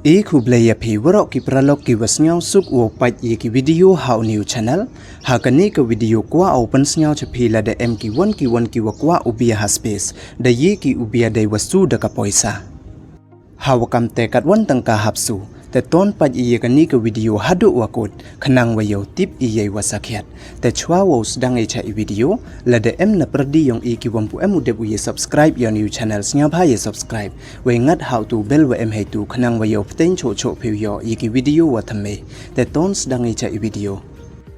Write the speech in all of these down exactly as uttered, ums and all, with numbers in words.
E khublei ya phi waroh ki paralok ki wa sngewsuk wow pait ya ki video ha u new channel. Ha kani ka video kwah u pynsngew cha phi lada em ki won ki won ki wa kwah u bia ha space, da ye ki u bia dei wa su da ka poisa. Ha wa kam te kat won tang ka hap su, te ton pait ya kani ka video haduh wa kut, khnang wa yow tip ya i wa sakhiat. Te chwa wow sdang ya cha i video, lada em na pyrdi yong i ki wam pu em u dep u ya subscribe ya u new channel, sngewbha ya subscribe. Wei ngat ha u tu bell wa em hei tu khnang wa yow pteng choh choh phi u yoh ya ki video wa thymme. Te ton sdang ya cha i video.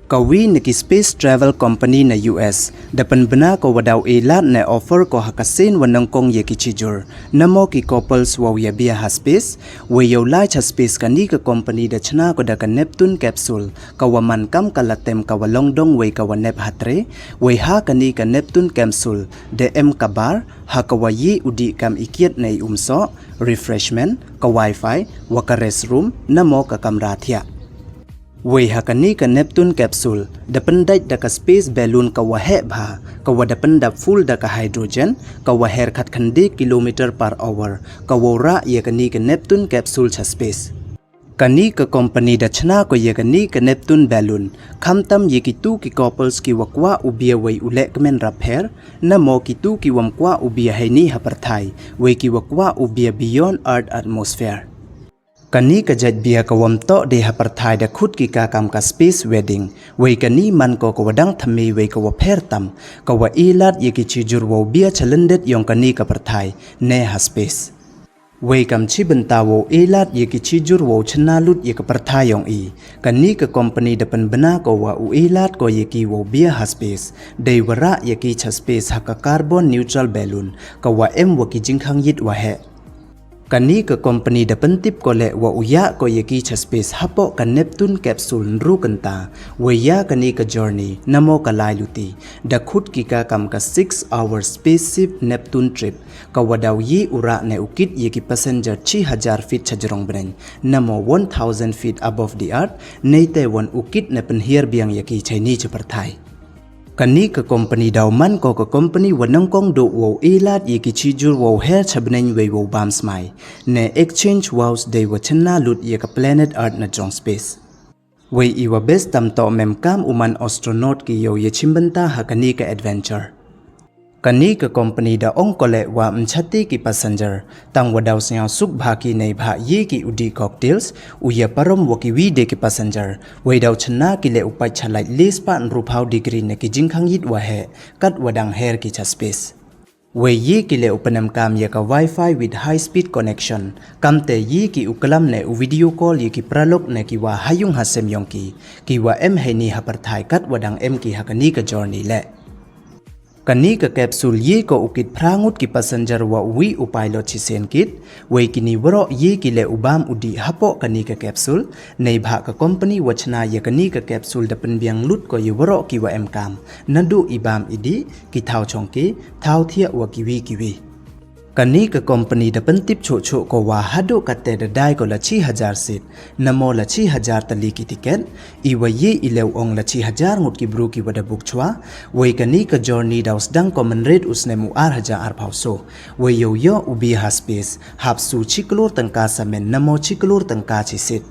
Ka wi na ki space travel company na U S, da pynbna ko wa daw e lad ne offer ko ha ka sien wa nyngkong ya ki chijur, namo ki couples wow ya bia ha space. Wei yow lai cha space kani ka company da chna ko da ka Neptune capsule, ka wa man kam ka latem ka wa longdong wei ka wa nep hatre. Wei ha kani ka Neptune capsule da em ka bar, ha ka wa ye u dih kam i kiad ne i umsoh, refreshment, ka wifi, wa ka restroom, namo ka kamra thiah. Wei ha kani ka Neptune capsule, da pyndait da ka space balloon ka wa heh bha, ka wa da pyndap full da ka hydrogen, ka wa her khat khyndai kilometer per hour, ka wow rah ya kani ka Neptune capsule cha space. Kani ka company da chna ko ya kani ka Neptune balloon, khamtam ya ki tu ki couples ki wa kwah u bia wei u leh kmen rap her, namo ki tu ki wam kwah u bia hei ni ha pyrthai, wei ki wa kwah u bia beyond Earth atmosphere. Kani ka jait bia ka wam toh de ha pyrthai da khut ki ka kam ka space wedding, wei kani man ko ka wa dang thymme wei ka wa pher tam, ka wa e lad ya ki chijur wow bia cha lyndet yong kani ka pyrthai, ne ha space. Wei kam chi bynta wow e lad ya ki chijur wow chna lut ya ka pyrthai yong i, kani ka company da pynbna ko wa u e lad ko ya ki wow bia ha space, dei wa rah ya ki cha space ha ka carbon neutral balloon, ka wa em wa ki jingkhang yit wa heh. Kani ka company da pyntip ko leh wa u ya ko ya ki cha space hapoh ka Neptune capsule ynru kynta, wei ya kani ka journey, namo ka lai luti, da khut ki ka kam ka six hour spaceship Neptune trip, ka wa daw ye u rah ne u kit ya ki passenger chi hajar feet cha jrong bneng, namo one thousand feet above the earth, nei te wan u kit ne pynhiar biang ya ki chai ni cha pyrthai. Kani ka company daw man ko ka company wa nyngkong duh wow e lad ya ki chijur wow her cha bneng wei wow bam smai, ne exchange vows dei wa chna lut ya ka planet Earth na jrong space. Wei i wa best tam toh mem kam u man astronaut ki yow ya chim bynta ha kani ka adventure. Kani ka company da ong ko leh wa ym chati ki passenger, tang wa daw sngewsuk bha ki neibhah ye ki u dih cocktails, u ya parom wa ki wi de ki passenger, wei daw chna ki leh u pait cha lait le spah ynru phaw degree ne ki jingkhang yit wa heh, kat wa dang her ki cha space. Wei ye ki leh u pynemkam ya ka wifi with high speed connection, kamte ye ki u klam ne u video call ya ki paralok ne ki wa ha yung ha sem yong ki, ki wa em hei ni ha pyrthai kat wa dang em ki ha kani ka journey leh. Kani ka capsule ye ko u kit phra ngut ki passenger wa u wi u pilot chisien kit, wei kini waroh ye ki leh u bam u dih hapoh kani ka capsule, neibhah ka company wa chna ya kani ka capsule da pynbiang lut ko ya waroh ki wa em kam, naduh i bam i dih, ki thaw chong ki, thaw thiah wa ki wi ki wi. Kani ka company da pyntip choh choh ko wa haduh katte da dai ko la chi hajar seat, namo la chi hajar tylli ki ticket, i wa ye i leh u ong la chi hajar ngut ki bru ki wa da book chwa, wei kani ka journey daw sdang ko mynried u snem u ar hajar ar phaw so, wei yow yoh u bia ha space, hap su chi klur tyngka samen namo chi klur tyngka chi seat.